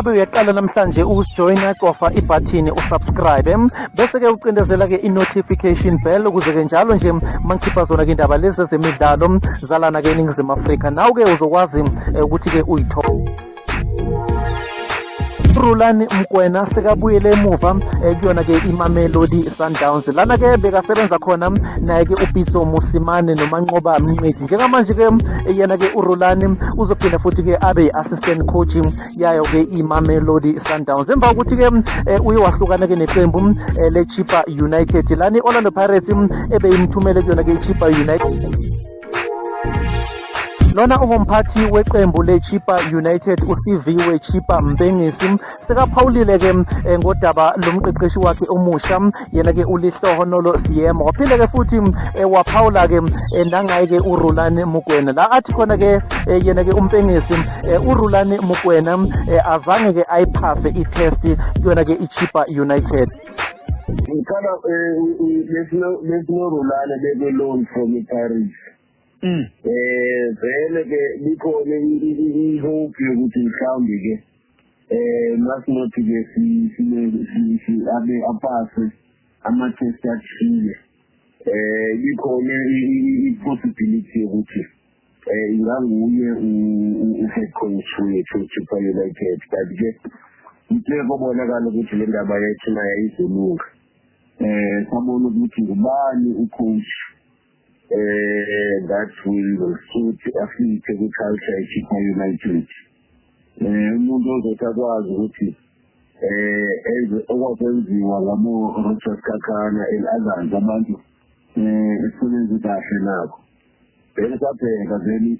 Mangabe uyaqala namhlanje ukusijoyina, cofa ibhathini usubscribe, bese ke ucindezela ke i-notification bell ukuze ke njalo nje mangikhipha zona ke indaba lezi zemidlalo zalana ke eNingizimu Afrika, nawe ke uzokwazi ukuthi ke uyithole. Rulani Mokwena sekabuyele emuva kuyona ke iMamelodi Sundowns, lana ke bekasebenza khona naye ke uPitso Mosimane noManqoba Mnqithi. Njengamanje ke yena ke uRulani uzophinda futhi ke abe i-assistant coach yayo ke iMamelodi Sundowns, emva kokuthi ke uye wahlukana ke neqembu le-Chippa United, lana i-Orlando Pirates ebeyimthumele kuyona ke i-Chippa United. Lona ungumphathi weqembu le-Chippa United, uSiviwe Chippa Mpengesi, sekaphawulile ke ngodaba lomqeqeshi wakhe omusha, yena ke uLehlohonolo Seema. Waphinde ke futhi waphawula ke nangaye ke uRulani Mokwena, la athi khona ke yena ke uMpengesi, uRulani Mokwena azange ke ayiphase i-test kuyona ke i-Chippa United. Ngiqala besinoRulani bekwe-loan from i-Pirates. Vele ke likhona i-hope yokuthi mhlawumbe ke masinothi ke si abe apase ama-test athile, likhona i-possibility yokuthi inganguye u-head coach wethu Chippa United, but ke ithe kobonakala ukuthi le ndaba yethu nayo ayizolunga, sabona ukuthi ngubani ucoach that will suit, afite kwi-culture ye-Chippa United, umuntu ozothi akwazi ukuthi enze okwakwenziwa ngabo Roger Sikhakhane and others, abantu esisebenze kahle nabo. Vele sabheka, vele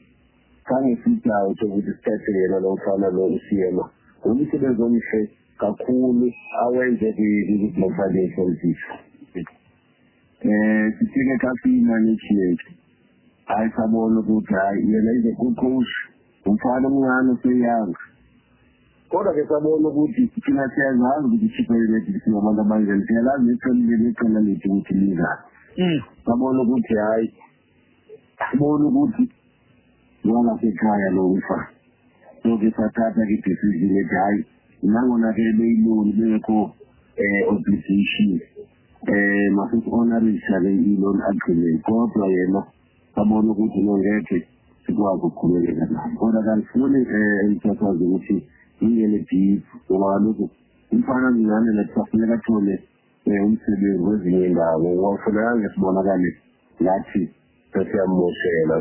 khange sidoubt ukuthi sithathe yena lo mfana lo uSeema. Umsebenzi omuhle kakhulu awenze kwi-Bloemfontein Celtics. Sifike xa siyi-management, hayi, sabona ukuthi hayi, yena is a good coach, umfana omncane oseyanga, kodwa ke sabona ukuthi thina siyazazi ukuthi iChippa United singabantu abanjani, siyalazi neqela neqela lethu ukuthi linjani. Sabona ukuthi hayi, sibona ukuthi walasekhaya lo mfana, so ke sathatha ke i-decision ethi hayi, nangona ke beyi-loan, bengekho obligation, masisi-honorisha ke i-loan agreement, kodwa yena sabona ukuthi no, ngeke sikwazi ukuqhubekeka naye. Kodwa kangifuni emsakazi ukuthi ingene deep, ngoba kaloku umfana mncane, nakusafuneka athole umsebenzi kwezinye indawo, wafuneka sibonakale ngathi sesiyammoshela.